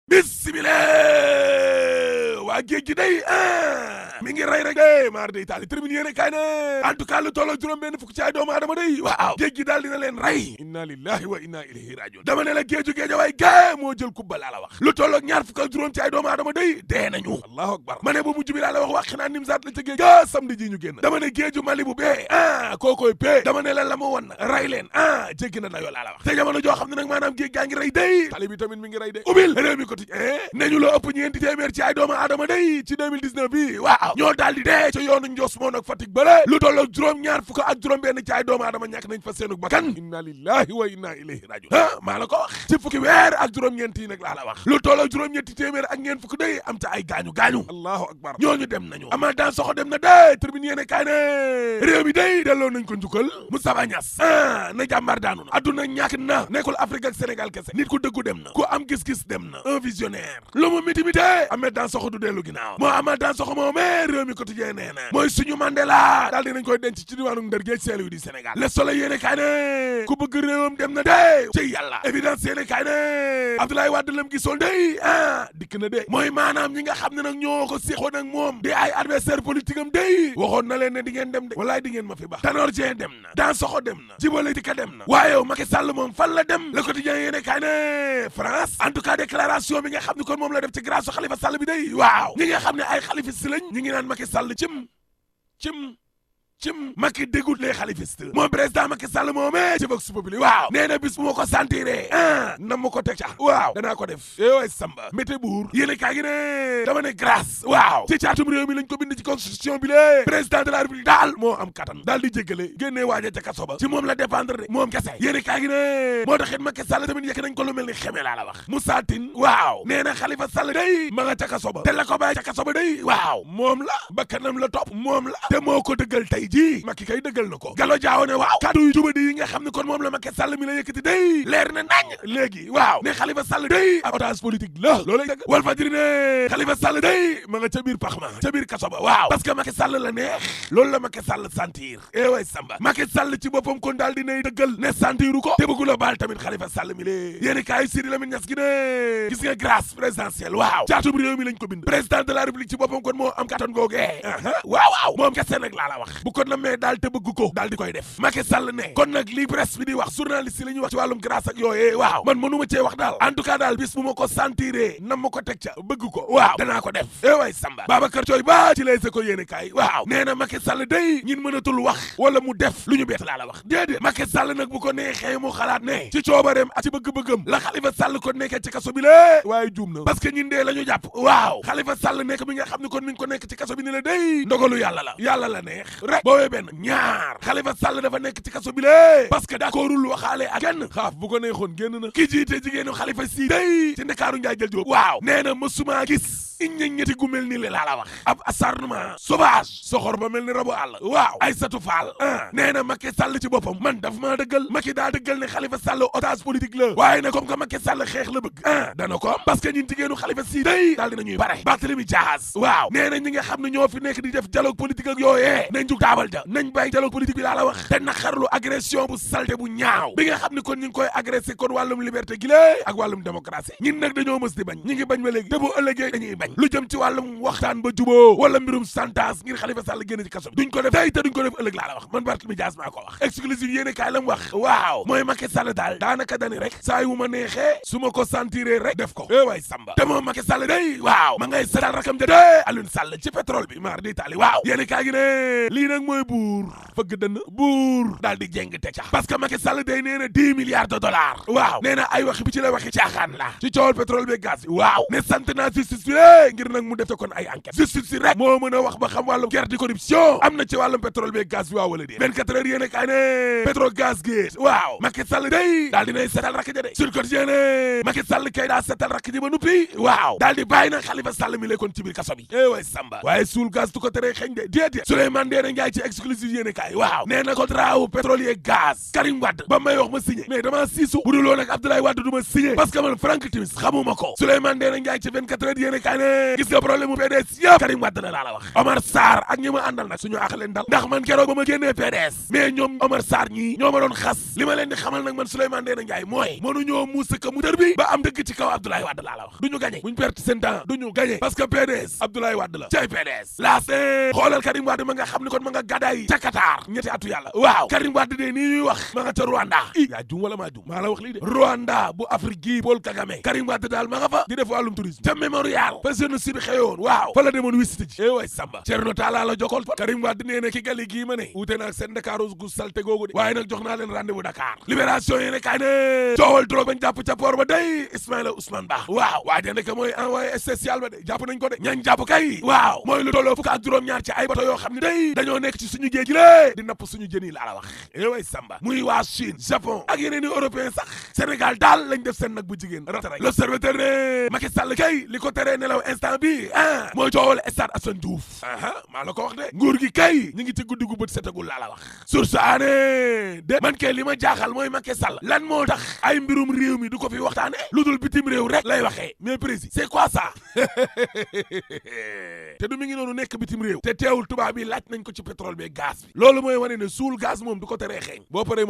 bismillah waa géej gi day mi ngi rey rek de maar day taali tribune yéene kaay ne en tout cas lu tolloo juróom benn fukk ci ay doomu aadama day waaw géej gi daal dina leen rey inna lillahi wa inna ilayhi rajiun dama ne la géeju géejawaay gée moo jël kubba laa la wax lu tolloo ñaar fukk ak juróom ci ay doomu aadama day dee nañu allahu akbar ma ne bu mujj bi laa la wax xinaa nimsaat la ca géej ga samedi ji ñu génn dama ne géeju Mali bu bee kookoy pee dama ne la mu won rey leen jéggi na dayoo laa la wax te jamono joo xam ne nag maanaam géej gaa ngi rey day tali bi tamit mi ngi rey de ubil réew mi quotidien nañu la ëpp ñeenti téeméer ci ay doomu aadama day ci 2019 bi waaw ñoo daal di dee ca yoonu Ndios moon ak Fatick bële lu tolloo juróom ñaar fukk ak juróom benn ci ay doomu aadama ñàkk nañ fa seenug bakkan inna lillahi wa inna ilayhi rajiun maa la ko wax ci fukki weer ak juróom ñeent yi nag laa la wax lu tolloo juróom ñeenti téeméer ak ñeent fukk day am ca ay gaañu allahu akbar ñooñu dem nañu ama daan soxo dem na dee tribune yéene kaay ne réew mi day delloo nañ ko njukkal Moustapha Niasse na jàmbaar daanu na adduna ñàkk na nekkul Afrique ak Sénégal kese nit ku dëggu dem na ku am gis-gis dem na un visionnaire lu mu miti Ahmed Dansokho du dellu ginnaaw moo Ahmed Dansokho moo mais réew mi quotidien nee na mooy suñu Mandela daal dinañ koy denc ci diwaanu Ndar géej Saint-Louis du Sénégal Le Soleil yéene kaay ne ku bëgg réewam dem na dee ci yàlla évidence yéene kaay ne Abdoulaye Wade lam gisoon day dikk na dee mooy maanaam ñi nga xam ne nag ñoo ko séexoon ak moom di ay adversaire politique am day waxoon na leen ne di ngeen dem de walaay di ngeen ma fi baax Tanor Dieng dem na Dansokho dem na Djibo Leyti dem na waaye Macky Sall moom fan la dem Le Quotidien yéene kaay ne France en tout cas déclaration bi nga xam ne kon moom la def ci grâce Khalifa Sall bi day waaw ñi nga xam ne ay xalifiste lañ ñi ngi naan Macky Sall cim Macky dégoûte les xalifistes moom président Macky Sall moomee ci Vox Populi waaw nee na bis bu ma ko sentiree na ma ko teg ca waaw danaa ko def way samba mété buur yéene kaa gi ne dama ne grâce waaw ci caatum réew mi lañ ko bind ci constitution bi lée président de la république daal moo am kattan daal di jéggale génnee waaja ca kaso ba ci moom la dépendre de moom kese yéene kaa gi ne moo taxit Macky Sall tamit yekk nañ ko lu mel ni xeme laa la wax Moussa Tine waaw nee na Khalifa Sall day ma nga ca kaso ba te la ko bàyyi ca kaso ba day waaw moom la bakkanam la topp moom la te moo ko dëggal tey ji Macky kay dëggal na ko Gallo Diaw ne waaw kaddu yu jubadi yi nga xam ne kon moom la Macky Sall mi la yëkkati day leer na nañ léegi waaw ne Khalifa Sall day ab otage politique la loolay dëgg Walfadjri ne Khalifa Sall day ma nga ca biir pax ma ca biir kaso ba waaw parce que Macky Sall la neex loolu la Macky Sall sentir way samba Macky Sall ci boppam kon daal dinay dëggal ne sentiru ko te bëggu la baal tamit Khalifa Sall mi lée yéeni kaay Sidi Lamine Niass gi ne gis nga grâce présidentielle waaw caatum réew mi lañ ko bind président de la république ci boppam kon moo am kattan googee waaw moom kese nag laa la wax bu ko namee daal te bëgg ko daal di koy def Macky Sall ne kon nag li presse bi di wax journaliste yi la ñuy wax ci wàllum grâce ak yooyee waaw man mënu ma cee wax daal en tout cas daal bis bu ma ko sentiree nam ma ko teg ca bëgg ko waaw danaa ko def way samba Babacar Thioye ba ci lay sa ko yéene kaay waaw nee na Macky Sall day ñin mënatul wax wala mu def lu ñu beet laa la wax déedéet Macky Sall nag bu ko neexee mu xalaat ne ci coobareem ak ci bëgg-bëggam la Khalifa Sall kon nekkee ci kaso bi la waaye juum na parce que ñin dee la ñu jàpp waaw Khalifa Sall nekk bi nga xam ne kon mi ngi ko nekk ci kaso bi ni la day ndogalu yàlla la neex rek boobee benn ñaar Khalifa Sall dafa nekk ci kaso bi lée parce que d'accordul waxaale ak kenn xaaf bu ko neexoon génn na ki jiite jigéenu Khalifa si day ci Ndakaaru Njaay jël jóob waaw nee na mësuma gis ñetti gu mel ni le laa la wax ab acharnement sauvage soxor ba mel ni rabu àll waaw Aïssatou Fall nee na Macky Sall ci boppam man daf maa dëggal Macky daa dëggal ne Khalifa Sall otage politique la waaye nag comme que Macky Sall xeex la bëgg dana ko parce que ñun jigéenu Khalifa si day daal dinañuy bare Barthélémy Dias waaw nee na ñi nga xam ne ñoo fi nekk di def dialogue politique ak yooyee nañ jug taabal ja nañ bàyyi dialogue politique bi laa la wax te naqarlu agression bu salte bu ñaaw bi nga xam ne kon ñu ngi koy agressé kon wàllum liberté gi lée ak wàllum démocratie ñun nag dañoo mës di bañ ñi ngi bañ ba léegi te bu ëllëgee dañuy bañ lu jëm ci wàllum waxtaan ba juboo wala mbirum santas ngir Khalifa Sall génn ci kaso duñ ko def tey te duñ ko def ëllëg laa la wax man Barthélémy Dias maa ko wax exclusive yéene kaay la mu wax waaw mooy Macky Sall daal daanaka dani rek saa yu ma neexee su ma ko sentiree rek def ko waay samba te moom Macky Sall day waaw ma ngay seetal rakam ja dee Alioune Sall ci pétrole bi maar di taali waaw yéene kaay gi ne lii nag mooy buur fëgg dënn buur daal di jéng te ca parce que Macky Sall day nee na 10 milliards de dollars waaw nee na ay waxi bi ci la waxi caaxaan la ci coowal pétrole bi gaz bi waaw ne sant naa justice bi ngir nag mu def kon ay enquête justice si rek moo mën a wax ba xam wàllum guerre de corruption am na ci wàllum pétrole bi gaz bi waaw wala déet 24 heures yéene kaay ne pétro gaz gi waaw Macky Sall day daal dinay seetal rakk ja de sur quotidien ne Macky Sall kay daa seetal rakk ji ba nuppi waaw daal di bàyyi nag Khalifa Sall mi lekkoon ci biir kaso bi way samba waaye suul gaz du ko tere xeeñ de déedéet Souleymane Ndéné Ndiaye ci exclusive yéene kaay waaw nee na contrat wu pétrolier gaz Karim Wade ba may wax ma signé mais dama siisu bu dul woon ak Abdoulaye Wade du ma signé parce que man Franck Timis xamuma ko Souleymane Ndéné Ndiaye ci 24 heures yéene kaay ne gis nga problème mu PDS yëpp Karim Wade la laa la wax Omar Sarr ak ñi ma àndal nag suñu àq leen dal ndax man keroog ba ma génnee PDS mais ñoom Omar Sarr ñii ñoo ma doon xas li ma leen di xamal nag man Souleymane Ndéné Ndiaye mooy mënuñoo muusa ka mu tër bi ba am dëgg ci kaw Abdoulaye Wade laa la wax duñu gagné buñ perte seen temps duñu gagné parce que PDS Abdoulaye Wade la cay PDS laas xoolal Karim Wade ma nga xam ni kon ma nga gàddaay ca Qatar ñetti atu yàlla waaw Karim Wade de nii ñuy wax ma nga ca Rwanda yaa jum wala maa jum maa la wax lii de Rwanda bu Afrique gii Paul Kagame Karim Wade daal ma nga fa di def wàllum tourisme ca mémorial fa génocide xewoon waaw fa la demoon visite ji way Samba Thierno Talla la jokkool fa Karim Wade nee na ki gali gii ma ne wuute naag seen Dakar gu salte googu de waaye nag jox naa leen rendez-vous Dakar libération yéene kaay ne coowal drogue bañ jàpp ca port ba day Ismaïla Ousmane Ba waaw waaye de nekk mooy envoyé spécial ba de jàpp nañ ko de ñañ jàpp kay waaw mooy lu tolloo fukk ak juróom-ñaar ci ay bato yoo xam ne day dañoo nekk ci suñu géej gi lée di napp suñu jën yi laa la wax way Samba muy waa Chine Japon ak yeneen i européen sax Sénégal daal lañ def seen nag bu jigéen rataray l'observateur ne Macky Sall kay li ko teree nelaw instant bi mooy coowal stade Assane Diouf maa la ko wax de nguur gi kay ñu ngi ci guddi gu bët setagul laa la wax source aané de man kay li ma jaaxal mooy Macky Sall lan moo tax ay mbirum réew mi du ko fi waxtaane lu dul bitim réew rek lay waxee mais président c'est quoi ça te du mi ngi noonu nekk bitim réew te teewul tubaab bi laaj nañ ko ci pétrole bi gaz bi loolu mooy wane ne suul gaz moom du ko teree xeeñ boo paree